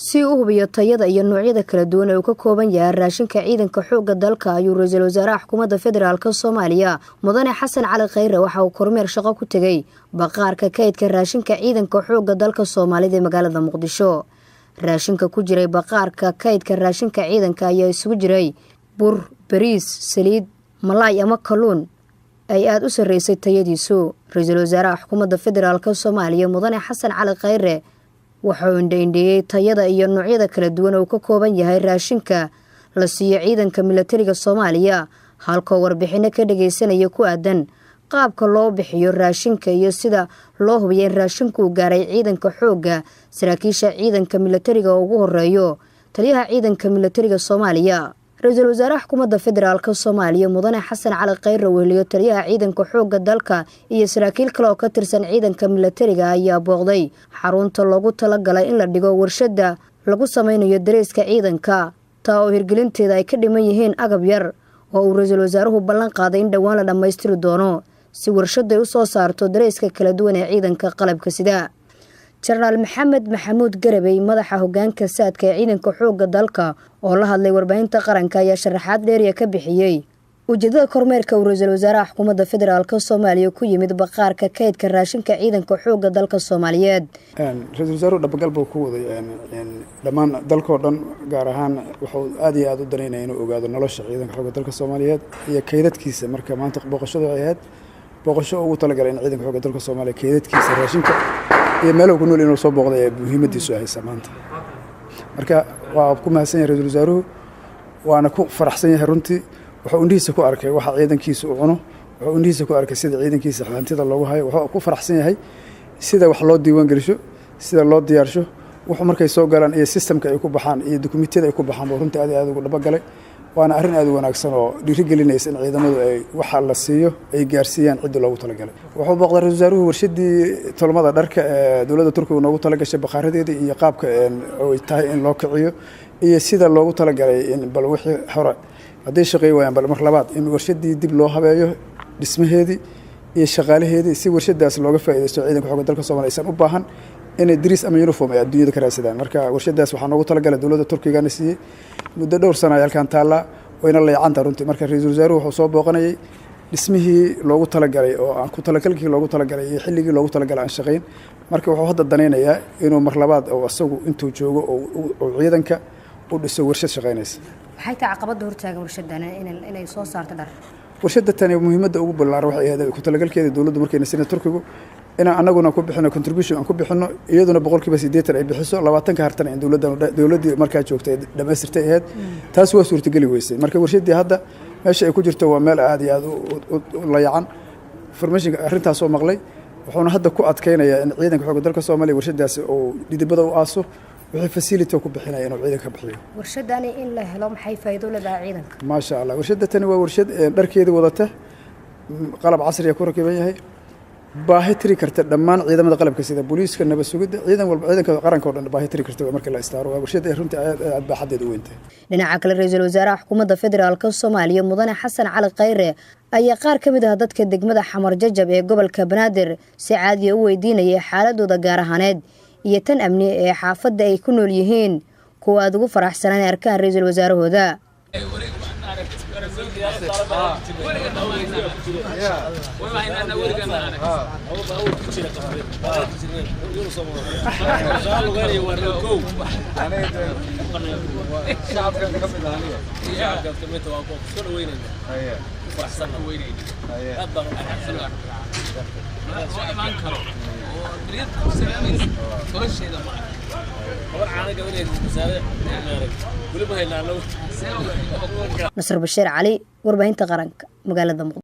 Si uu u hubiyo tayada iyo noocyada kala duwan ee uu ka kooban yahay raashinka ciidanka xoogga dalka, ayuu ra-iisul wasaaraha Xukuumadda Federaalka Soomaaliya, Mudane Xasan Cali Khayre, waxa uu kormeer shaqo ku tegey baqaarka kaydka raashinka ciidanka xoogga dalka Soomaalida ee magaalada Muqdisho. Raashinka ku jiray baqaarka kaydka raashinka ciidanka ayaa isugu jiray bur, bariis, saliid, malaay ama kalluun ay aada u sarreysay tayadiisu. Ra-iisul wasaaraha Xukuumadda Federaalka Soomaaliya, Mudane Xasan Cali Khayre, wuxuu indhaindheeyey tayada iyo noocyada kala duwan oo ka kooban yahay raashinka la siiyo ciidanka milatariga Soomaaliya, halkoo warbixino ka dhageysanaya ku aadan qaabka loo bixiyo raashinka iyo sida loo hubiyo in raashinku gaaray ciidanka xoogga, saraakiisha ciidanka milatariga oo ugu horeeyo taliyaha ciidanka milatariga Soomaaliya. Ra-iisul wasaaraha Xukuumadda Federaalka Soomaaliya, Mudane Xasan Cali Khayre, weheliyo taliyaha ciidanka xoogga dalka iyo saraakiil kale oo ka tirsan ciidanka milatariga, ayaa booqday xarunta loogu talagalay in la dhigo warshadda lagu sameynayo dareeska ciidanka, taa oo hirgelinteeda ay ka dhiman yihiin agab yar oo uu ra-iisul wasaaruhu ballan qaaday in dhowaan la dhammaystiri doono, si warshadday u soo saarto dareeska kala duwan ee ciidanka qalabka sida. Jenaraal Maxamed Maxamuud Garabey, madaxa hogaanka saadka ee ciidanka xoogga dalka, oo la hadlay warbaahinta qaranka, ayaa sharaxaad dheeriya ka bixiyey ujeedada kormeerka uu ra-iisul wasaaraha Xukuumadda Federaalka Soomaaliya ku yimid baqaarka kaydka raashinka ciidanka xoogga dalka Soomaaliyeed. Ra-iisul wasaaruhu dhabagal buu ku waday dhammaan dalkoo dhan, gaar ahaan wuxuu aad iyo aada u danaynaya inuu ogaado nolosha ciidanka xoogga dalka Soomaaliyeed iyo kaydadkiisa. Marka maanta booqashadu waxay ahayd booqasho ugu talagalay in ciidanka xoogga dalka Soomaaliya kaydadkiisa raashinka iyo meelahu ku nool inuu soo booqday ee muhiimaddiisu haysa maanta. Marka waa ku mahadsan yahay ra-iisul wasaaruhu, waana ku faraxsan yahay runtii. Wuxuu indhihiisa ku arkay waxa ciidankiisa uu cuno, wuxuu indhihiisa ku arkay sida ciidankiisa hantida loogu hayo, wuxuu ku faraxsan yahay sida wax loo diiwaan gelisho, sida loo diyaarsho wuxuu markay soo galaan iyo systemka ay ku baxaan iyo dukumentiyada ay ku baxaan buu runtii aad iyo aad ugu dhabagalay. Waana arrin aad u wanaagsan oo dhiirigelinaysa in ciidamadu ay waxa la siiyo ay gaarsiiyaan ciddii loogu talagalay. Wuxuu booqday ra-isul wasaaruhu warshadii tolmada dharka ee dowladda Turkiga noogu talagashay, bakhaaradeedii iyo qaabka ay tahay in loo kiciyo iyo sida loogu talagalay in bal wixii hore hadday shaqey waayaan, bal mar labaad in warshadii dib loo habeeyo dhismaheedii iyo shaqaalaheedii, si warshadaas looga faaidaysto ciidanka xooga dalka Soomaliya aysan u baahan inay dariis ama uniform ay adduunyada ka raadsadaan. Marka warshadaas waxaa noogu talagalay dowladda Turkigana siiyey, muddo dhowr sana ay halkan taallaa, wayna layacanta runtii. Marka ra-iisul wasaaruhu wuxuu soo booqanayay dhismihii loogu talagalay oo aan ku talagalkii loogu talagalay iyo xilligii loogu talagalay aan shaqayn. Marka wuxuu hadda danaynayaa inuu mar labaad oo isagu intuu joogo oo ciidanka u dhiso warshad shaqaynaysa. Maxay tahay caqabadda hortaagan warshadan inay soo saarto dhar? Warshadda tani muhiimadda ugu ballaaran waxay ahayd ku talagalkeeda dowladdu markayna sina Turkigu inaan anaguna ku bixino contribution aan ku bixino, iyaduna 80% ay bixiso, 20-ka hartana in dowladdan dowladdii markaa joogtay ay dhammaystirtay ahayd. Taas waa suurtageli weysay. Marka warshaddii hadda meesha ay ku jirto waa meel aad iyo aad u layacan. Informationka arrintaasoo maqlay, wuxuuna hadda ku adkaynayaa in ciidanka xoogga dalka Soomaaliya warshadaasi uu dhidibada u aaso, wixii facility ku bixinaya inuu ciidanka bixiyo. Warshadani in la helo maxay faa'iido leedahay ciidanka? Maasha Allah, warshadda tani waa warshad dharkeedii wadata, qalab casriya ku rakiban yahay, baahi tiri karta dhammaan ciidamada qalabka sida booliiska, nabad sugidda, ciidan walba, ciidanka qaranka oo dhan baahi tiri karta marka la istaaro. Waa warshad ay runtii aad aad baaxadeeda u weyntahay. Dhinaca kale, ra-iisul wasaaraha Xukuumadda Federaalka Soomaaliya, Mudane Xasan Cali Khayre, ayaa qaar ka mid ah dadka degmada Xamar Jajab ee gobolka Banaadir si caadiya u weydiinayay xaaladooda gaar ahaaneed iyo tan amni ee xaafadda ay ku nool yihiin, kuwa aada ugu faraxsanaan ay arkaan ra-iisul wasaarahooda. Nasr Bashiir Cali, warbaahinta qaranka, magaalada Muqdisho.